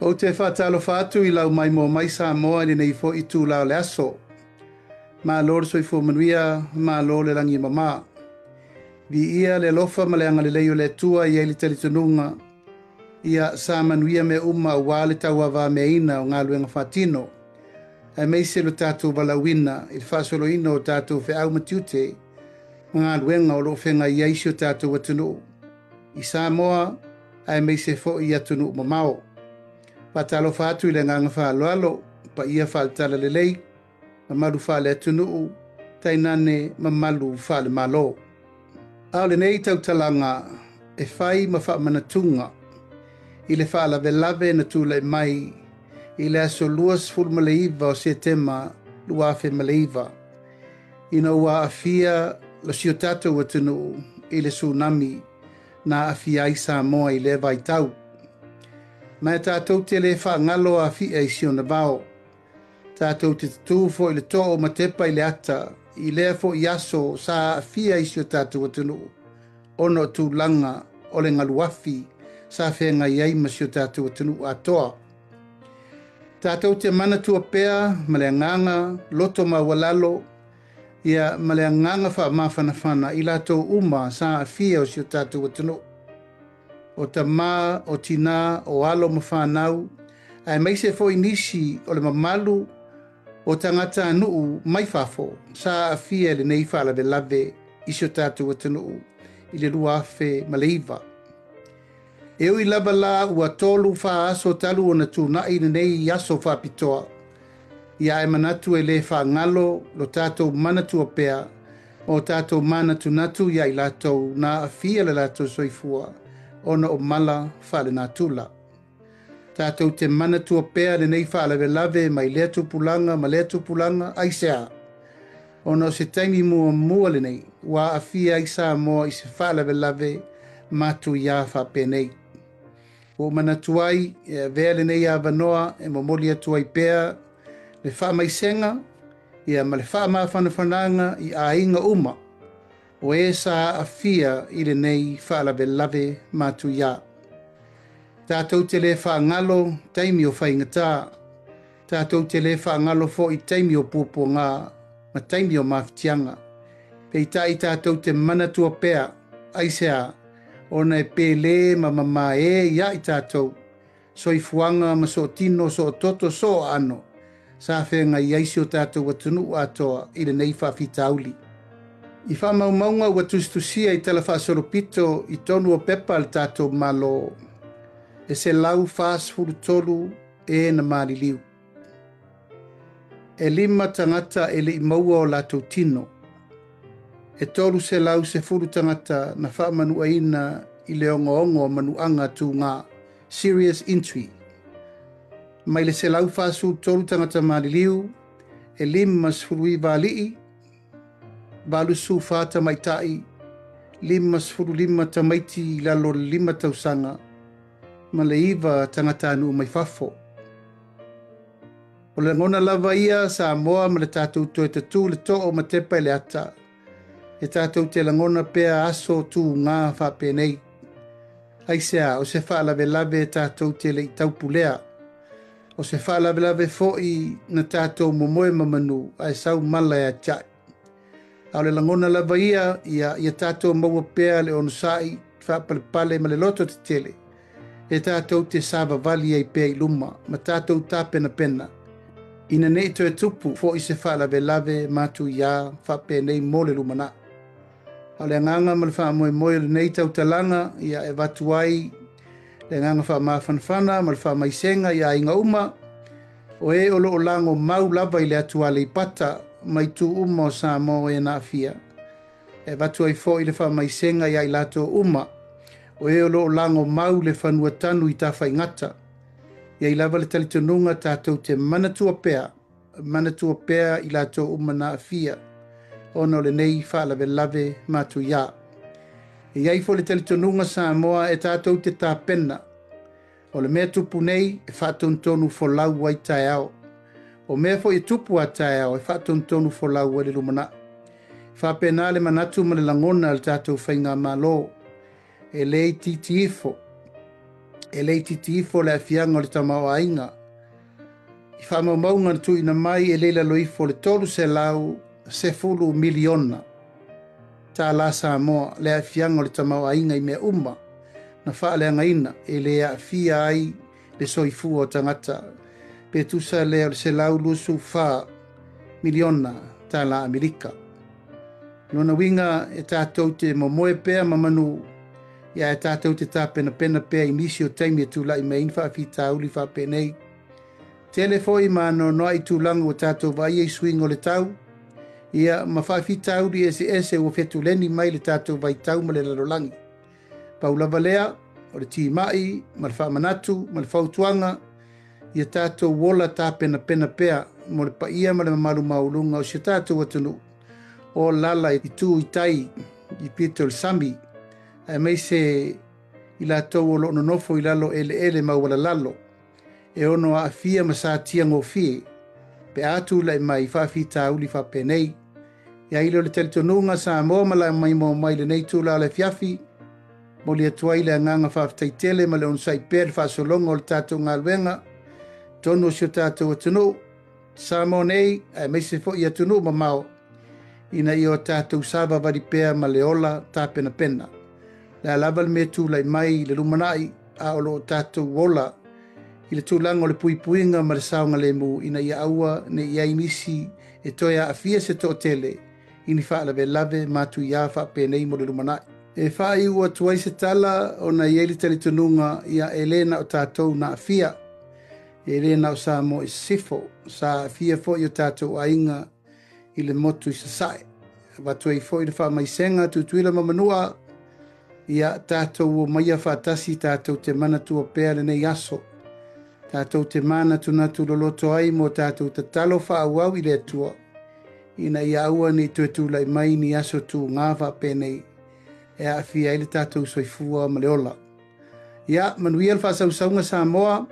Ou te faatalofa atu i lau maimoa mai Samoa i lenei foi itula o le aso. Malo le soifua manuia, malo le lagi e mama. Viia le alofa ma le agalelei o le Atua e i ai le talitonuga, ia sa manuia mea uma aua le tauavameaina o galuega faatino, aemaise lo tatou valaauina i le faasoloina o tatou feau ma tiute ma galuega o lo o feagai ai si o tatou atunuu i Samoa aemaise foi i atunuu mamao. Faatalofa atu i le agaga faaaloalo, paia faale-talalelei, mamalu faale-atunuu, tainane mamalu faale-Malo. A o lenei tautalaga e fai ma faamanatuga i le faalavelave na tulai mai i le aso 29 o Setema 2009, ina ua aafia lo si o tatou atunuu i le tsunami na aafia ai Samoa i lea vaitau. Ma e tatou te le faagalo Afia i si ona vao. Tatou te tutū foi i le too ma tepa i le ata i lea foi aso sa aafia i si o tatou atunuu ona o tulaga o le galuafi sa feagai ai ma si o tatou atunuu atoa. Tatou te manatua pea ma le agaga loto maualalo ia ma le agaga faamafanafana i latou uma sa aafia o si o tatou atunuu, o tamā, o tinā, o alo ma fanau, aemaise foi nisi o le mamalu o tagatanuu mai fafo sa aafia i lenei faalavelave i si o tatou atunuu i le 2009. E ui lava la ua 3-4 aso talu ona tuna'i lenei aso faapitoa, ia ae manatu e le faagalo lo tatou manatua pea ma o tatou manatunatu ia i latou na aafia le latou soifua ona o mala faalenatura. Tatou te manatua pea lenei faalavelave mai lea tupulaga ma lea tupulaga aisea, ona o se taimi muamua lenei ua aafia ai Samoa i se faalavelave matuia faapenei. Ua ou manatu ai e avea lenei avanoa e momoli atu ai pea le faamaisega ia ma le faamafanafanaga i aiga uma o e sa aafia i lenei faalavelave matuia. Tatou te le faagalo taimi o faigata, tatou te le faagalo foi taimi o puapuaga ma taimi o mafatiaga. Peitai tatou te manatua pea aisea, ona e pele ma mamae ia i tatou soifuaga ma sootino, soototo, sooaano sa feagai ai si o tatou atunuu atoa i lenei faafitauli. I faamaumauga ua tusitusia i tala faasolopito i tonu o pepa a le tatou Malo, e 143 e na maliliu. E 5 tagata e lei maua o latou tino. E 310 tagata na faamanuaina i le ogaoga o manuaga tūgā, serious injury. Mai le 143 tagata maliliu, e 59 alii, 84 tamaitai, 55 tamaiti i lalo o le 5 tausaga, ma le 9 tagatanuu mai fafo. O le lagona lava ia Samoa ma le tatou toe tatū le too ma tepa i le ata, e tatou te lagona pea aso tūgā faapenei. Aisea, o se faalavelave tatou te lei taupulea. O se faalavelave foi na tatou momoe mamanu ae sau mala e atiae. A o le lagona lava ia, ia tatou maua pea le onosai, faapalepale ma le loto tetele, e tatou te savavali ai pea i luma ma tatou tapenapena, ina nei toe tupu foi se faalavelave matuia faapenei mo le lumanai. A o le agaga ma le faamoemoe o lenei tautalaga, ia e avatu ai le agaga faamafanafana ma le faamaisega i aiga uma, o e o loo lago mau lava i le atu Aleipata mai itu uma o Samoa e na aafia. E avatu ai foi le faamaisega ia i latou uma, o e o loo lago mau le fanua tanu i Tafaigata. Ia i lava le talitonuga tatou te manatua pea, manatua pea i latou uma na aafia, ona o lenei faalavelave matuia. E i ai foi le talitonuga Samoa e tatou te tapena, o le mea tupu nei e faatonutonu folau ai taeao. O mea foi e tupu a taeao e faatonutonu folau ai le lumanai. Faapena le manatu ma le lagona a le tatou faigamalo, e le itiiti ifo. E E le itiiti ifo le aafiaga o le tamaoaiga i faamaumauga na tuuina mai e le i lalo ifo o le $310 miliona tala Samoa le aafiaga o le tamaoaiga i mea uma na faaleagaina e le aafia ai le soifua o tagata, pe tusa lea o le $124 miliona tala Amerika. Lona uiga e tatou te momoe pea ma manu ia e tatou te tapenapena pea i nisi o taimi e tulai mai ai ni faafitauli faapenei. Tele foi ma anoanoai tulaga ua tatou vaaia i suiga o le tau, ia ma faafitauli eseese ua fetuleni mai le tatou vaitau ma le lalolagi. Pau lava lea o le timai ma le faamanatu ma le fautuaga ia tatou ola tapenapena pea mo le paia ma le mamalu maualuga o si o tatou atunuu o lala i tu i tai i pito o le sami, aemaise i latou o lo o nonofo i lalo o eleele maualalalo e ono aafia ma satia gofie pe a tulai mai faafitauli faapenei. E i ai lea o le talitonuga Samoa ma la maimoa mai lenei itula o le afiafi, momoli atu ai le agaga faafetai tele ma le onosai pea i le faasologa o le tatou galuega totonu o si o tatou atunuu Samoa nei, aemaise foi i atunuu mamao, ina ia o tatou savavali pea ma le ola tapenapena. O le a lava le mea e tulai mai i le lumanai, a o lo o tatou ola i le tulaga o le puipuiga ma le saogalemu ina ia aua ne i i ai nisi e toe aafia se toatele i ni faalavelave matuia faapenei mo le lumanai. E faaiu atu ai se tala ona e i ai le talitonuga ia e le na o tatou na aafia, e le na o Samoa i Sisifo, sa aafia foi o tatou aiga i le motu i Sasae. Avatu ai foi le faamaisega Tutuila ma Manua, ia tatou omaia faatasi tatou te manatua pea lenei aso. Tatou te manatunatu loloto ai mo tatou tatalo faaauau i le Atua, ina ia aua ne i toe tulai mai ni aso tuga faapenei e aafia ai le tatou soifua ma le ola. Ia, manuia le faasausauga Samoa,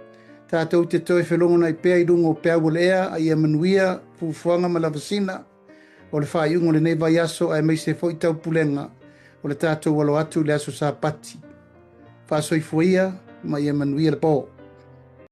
tatou te toe felogonai pea i luga o peau o le ea, a ia manuia fuafuaga ma lavasina o le faaiuga o lenei vaiaso, aemaise foi taupulega o le tatou alo atu i le aso Sapati. Faasoifua ia ma ia manuia le po.